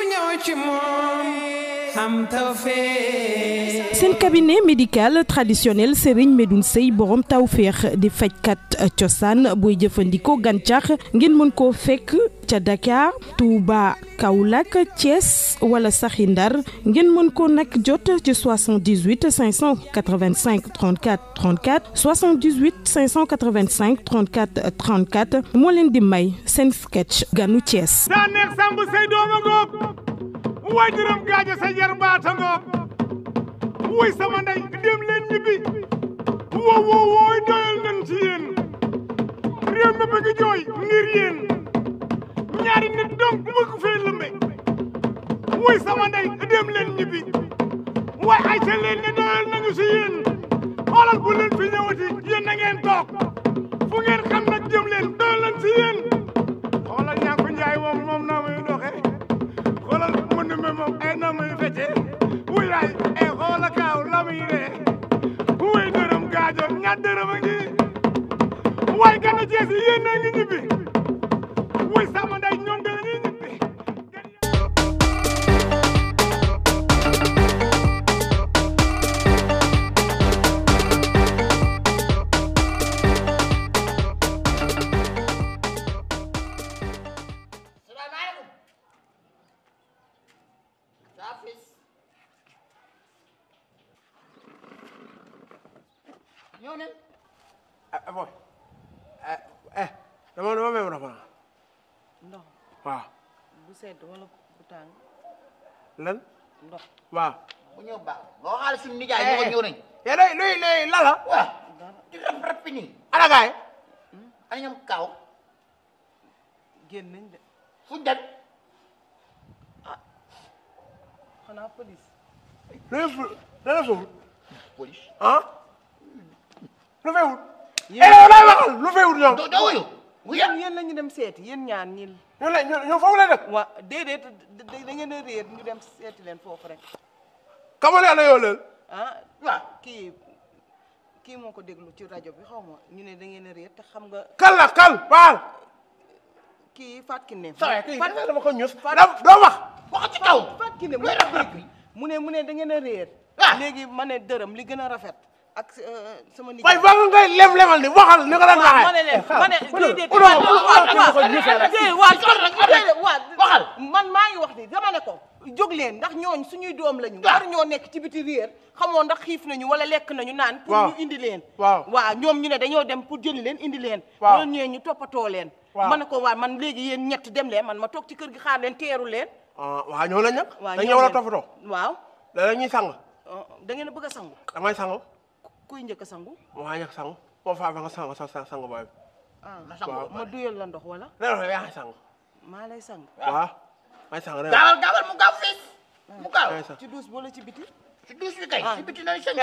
ñëw ci moom am tawfeex. seen cabinet médical traditionnel Serigne Medoune Seye borom tawfeex di fajkat cosaan booy jëfandikoo gàncax ngeen mën koo fekk ca Dakar Touba Kaolack Thiès wala saxi Ndar ngeen mën ko nag jot ci 78 585 34 34 78 585 34 34 moo leen di may seen sketch ganu Thiès. daa neex Samb say dooma ngoog waajuram gaajo sa jar baata ngoog wuy sama ndey dem leen ñibbi wooy doyal nañ ci yéen réew mi bëgg jooy ngir yéen ñaari nit donc bëgg fee lëmbe wuy sama ndey dem leen ñibbi waay ay ca leen ne doyal nañu ci yéen xoolal bu leen fi ñëwati yéen na ngeen toog fu ngeen xam nag jëm leen doyal nañ ci yéen xoolal ñaa ko njaay moom naa muy doxe xoolal mën na moom ay naa muy fecce wuy ay ay xoola kaaw la muy ree wuy dërëm gaajo ñaar dërëm a ngi waay gana Cees yéen na ngi ñibbi wuy sama nday ñoom dañuy ñibbi. Boy dama may ndox ma ndox waaw bu sedd wala bu tàng lan ndox waaw bu ñëw baax loo xaalis suñu nijaay ñoo ko ñëw nañ ya luy lala waaw di rap fi nii ana gaay ana ñoom kaaw génn nañ de fuñ dem xanaa police dana foofu police lu fewul lay waxal lu fewul ñoom doo wuyu yéen la ñu dem seeti yéen ñaan ñi ñoo foofu lay dëkk waa déedéet da ngeen a réer ñu dem seeti leen foofu rek kamale ana yoo leel waaw kii moo ko déglu ci rajo bi xaw ma ñu ne da ngeen a réer te xam nga kal baal kii Fatou Kiné dama ko ñus doo wax ci kaw Fatou Kiné mu ne da ngeen a réer léegi ma ne dërëm li gën a rafet ak sama nit waaye ba ngay lemal ni waxal ni nga daan waxal man maa ngi wax ni dama ne ko jóg leen ndax ñooñ suñuy doom lañu war ñoo nekk ci biti réer xamoo ndax xiif nañu wala lekk nañu naan pour ñu indi leen waaw ñoom ñu ne dañoo dem pour jëli leen indi leen loolu ñëwee ñu toppatoo leen ma ne ko waa man léegi yéen ñett dem leen man ma toog ci kër gi xaar leen teeru leen waaw ñoo la ñag dañ ñëw la toppatoo waaw da ñuy sang da ngeen a bëgg a sangu damay sangu kuy njëkk a sangu maa ñàkk sangu boo faa nga sangu booy ma duyal la ndox wala yaa sang maa lay sang waaw may sang gaawal mu gaaw fii mu gaaw ci douche wala ci biti ci douche bi kay ci biti nañ sëñ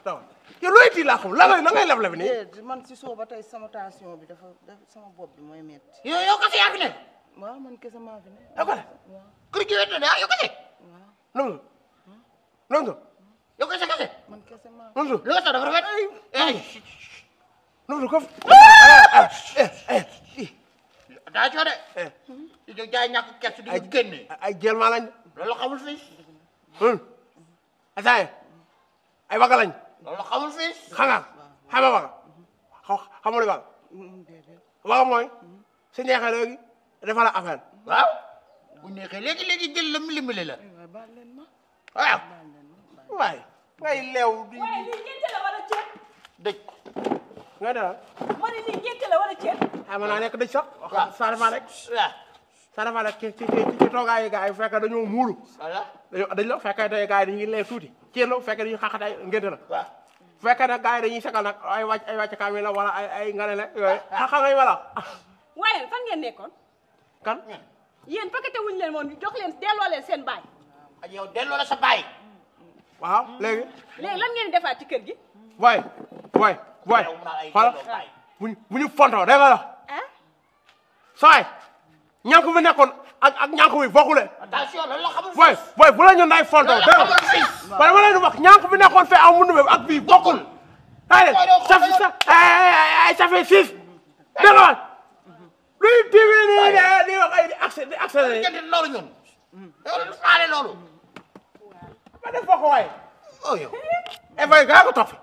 toog yow looy tii laa xam la ngay lef nii man si soo ba tey sama tension bi dafa sama bopp bi mooy metti yow kese yaa fi ne waaw man kese maa fi ne kër gi wet na yow kese non yow kese man kese maa non li nga sax dafa rafet non ko daa coo de di jóg jaay ñàkk kerte di ko génne ay jël maa lañ loolu xamul fii ataye ay waga lañ loolu xamul fii xama waga xamul waga waga mooy si neexee léegi dafa la affaire waaw bu neexee léegi jël la limile la waaw waay ngay leew di ngénte la wala ceeb dëj nga dalal ma ne lii ngénte la wala ceeb mën naa nekk dëj sax ça dépend rek ça dépend rek ci toogaayu gars yi bu fekkee dañoo muuru dañ la fekkee tey gars yi dañuy leew tuuti ci la fekkee dañuy xaqat ay ngénte la bu fekkee nag gars yi dañuy segal nag ay wàcc kaamil la wala ay ngane la yooyu xam nga wala waaye fan ngeen nekkoon kan yéen paqueté wuñu leen woon jox leen delloo leen seen baay ak yow delloo la sa baay waaw léegi lan ngeen defaat ci kër gi boy xoolal bu ñu fontoo dégg nga la saay ñànk bi nekkoon ak ñànk bi bokkule attention loolu la xamul boy bu la ñu nday fontoo dégg nga ba dama leen wax ñànk bi nekkoon fee am mundu bi ak bii bokkul daa ça fait 6 dégg nga luy tiwi nii di wax ay accès sëriñ jënd loolu ñun loolu faale loolu ma def foo ko waay oh yow fay gaa ko toog fi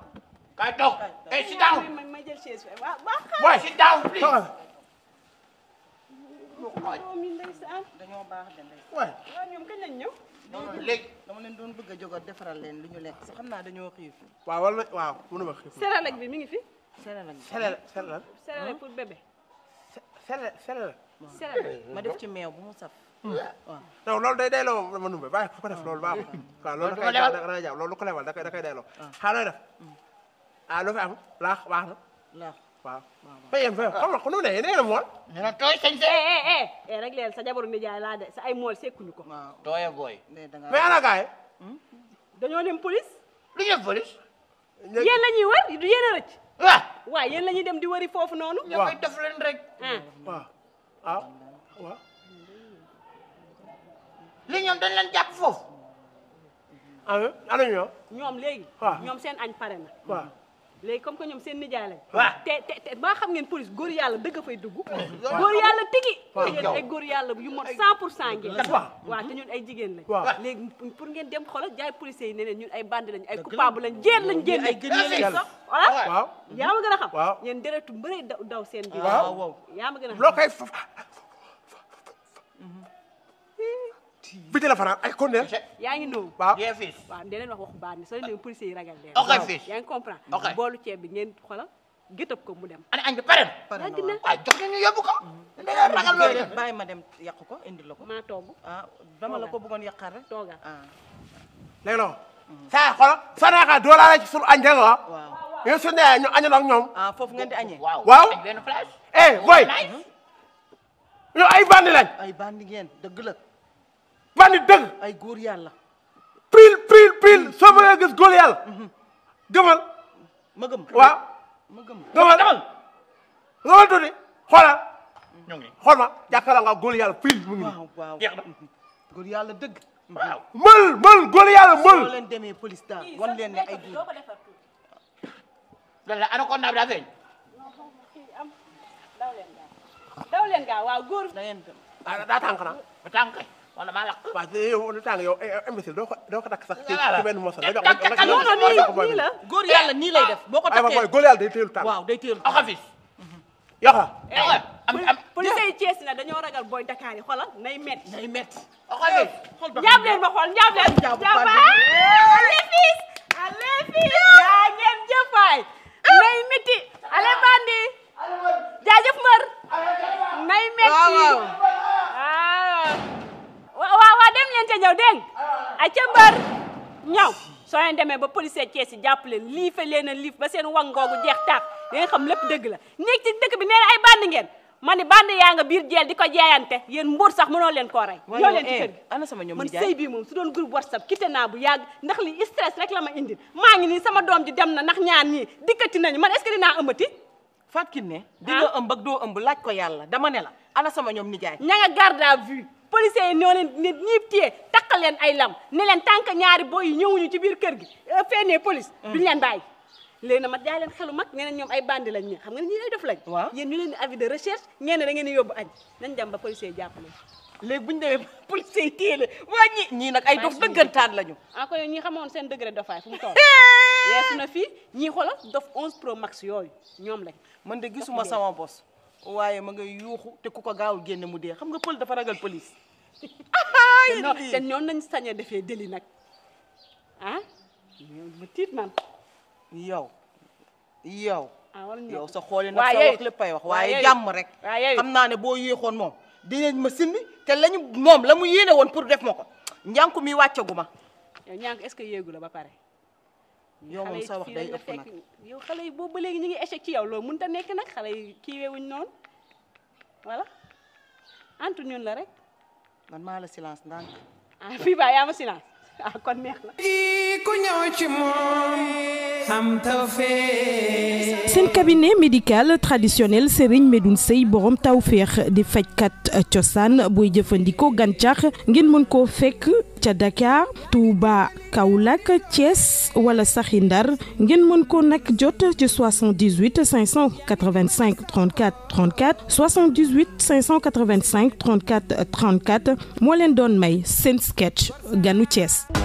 kay toog hey sit down ma jël chaise bi waaw waay sit down please mi ndeysaan dañoo baax de ndey. waay waaw ñoom kañ lañ ñëw léegi dama leen doon bëgg a jóg a defaral leen lu ñu lekk sax xam naa dañoo xiif. waaw wala waaw mënu ma xiif Sénélec bi mi ngi fi Sénélec Sénélec pour bébé Sénélec Sénélec ma def ci meew bu mu saf. non loolu day delloo ma numbe bàyyi ko def loolu baaxul waaw loolu da koy jàpp loolu ko lebal da koy delloo xaa looy def loo fi am laax baax na laax waaw fa yéen fa xam nga ko nu ne yéen a mool nena tooy sañse rek leen sa jabaru nijaay laa de sa ay mool sekkuñu ko waaw tooye booy ndey da mais ana gaay dañoo dem police lu ñu police yéen la ñuy wër du yéen a rëcc waaw waaw yéen la ñuy dem di wëri foofu noonu ñoo koy def leen rek waaw waaw waaw li ñoom dañ leen jàpp foofu ana ñoo ñoom léegi waaw ñoom seen añ pare na waaw léegi comme que ñoom seen nijaay lañ waaw te maa xam ngeen police góor yàlla dëgg fay dugg góor yàlla tigi te yéen ay góor yàlla yu mot 100% ngeen waaw te ñun ay jigéen lañ waaw léegi pour ngeen dem xoolal jaay policiers yi ne leen ñun ay bandi lañ ay coupable lañ jéen lañ jéen ay gën lañ sax voilà waaw yaa ma gën a xam waaw yéen deretu mbëree daw seen biir waaw yaa ma gën a xam loo koy biti la fanaan ay kondeel yaa ngi nóobu waaw yee fiis waaw dee leen wax waxu bandi soo leen policiers yi ragal leen ok fiis yaa ngi comprendre ok boolu ceeb bi ngeen xoolal gëtëb ko mu dem ani añ bi pare na pare na dina waaye jox ñu yóbbu ko dañoo ragal loolu waaw bàyyi ma dem yàq ko indi la ko. maa togg ah dama la ko bëggoon yàqal rek. toogal ah léegi nag saa xoolal sa neexee doolaale ci sunu añ dégg nga waaw. yéen su nee ñu añal ak ñoom ah foofu ngeen di añee. waaw añ benn place boy ñu ay bandi lañ ay bandi ngeen dëgg la bandi dëgg ay góor yàlla. pile soo bëggee gis góor yàlla gëmal ma gëm. waaw ma gëm. gëmal tuuti xoolal ñu ngi xool ma jàkkaarloo nga góor yàlla pile mu ngi nii waaw waaw jeex na góor yàlla dëgg. waaw mël góor yàlla soo mël leen demee police daal wan leen ne ay góor. lan la anaconda bi daa feeñ daw leen gaaw waaw góor da ngeen dem. daa tànk na ba tànk wala maa lakk waaw yow tàng yow imbécile doo ko takk sax ci benn morceau nga jox non non nii la góor yàlla nii lay def boo ko ay mooy takkee. góor yàlla day téelu tàng waaw day téelu. ok fiis yox la am police yi Thiès na dañoo ragal booy Dakar yi xoolal nay metti day metti. ok fiis njaab leen ma xool njaab leen Njaabu njaab bandi. allez fils yaa ngeen jëfaay nay metti allez bandi jaajëf mbër nay metti waaw dem leen ca ñëw dégg ay ca mbër ñëw soo leen demee ba policier Thiès yi jàpp leen liife leen a liif ba seen wangoogu jeex tàkk da nga xam lépp dëgg la nekk ci dëkk bi nee na ay bandi ngeen ma ni bandi yaa nga biir jeel di ko jeeyante yéen mbuur sax mënoo leen koo rey ñoo leen ci kër gi ana sama ñoom man nijaay. sëy bii moom su doon groupe WhatsApp quitté naa bu yàgg ndax li stress rek la ma indil maa ngi nii sama doom ji dem na ndax ñaar ñii dikkati nañu man est-ce que dinaa ëmbati Fatou Kiné di nga ëmb ak doo ëmb laaj ko yàlla dama ne la ana sama ñoom nijaay. ña nga garde à vue policiers yi ñoo leen nit ñiib téye takkal leen ay lam ne leen tant que ñaari boy yi ñëwuñu ci biir kër gi feenee police duñu leen bàyyi léegi na ma jaay leen xelu mag nee na ñoom ay bandi lañ ñi xam nga ne ñi lay def lañ waaw yéen ñu leen di avis de recherche ngeen ne da ngeen di yóbbu añ nañ dem ba policiers yi jàpp leen léegi bu ñu demee policiers yi téye leen waa ñii nag ay dof dëggantaan lañu. ah ko yow ñi xamoon seen degré dofaay fu mu toll yeesu na fii ñii xoolal dof 11 pro max yooyu ñoom lañ man de gisuma sama bos waaye ma ngay yuuxu te ku ko gaawul génne mu dee xam nga pël dafa ragal police. te ñoon nañ sañ a defee déli nag ah ma tiit man yow wala yow sa xooli nag sa wax léppay wax waaye jàmm rek waaye xam naa ne boo yéexoon moom dinañ ma simbi te lañu moom la mu yéene woon pour def ma ko njànku mi wàccagu ma yow ñànk est-ce que yéegu la ba pare yow moom sa wax day ëpp nag yow xale yi boobu ba léegi ñu ngi échec ci yow loolu mënut a nekk nag xale yi kiiweewuñ noonu voilà entre ñun la rek man maa la silence ndànk fii ba yaa ma silence kon neex na ku ñëw ci moom xam tawfeex seen cabinet médical traditionnel Serigne Medoune Seye borom tawfeex di fajkat cosaan booy jëfandikoo gàncax ngeen mën koo fekk ca Dakar Touba Kaolack Thiès wala saxi Ndar ngeen mën ko nag jot ci 78 585 34 34 78 585 34 34 moo leen doon may seen sketch ganu Thiès.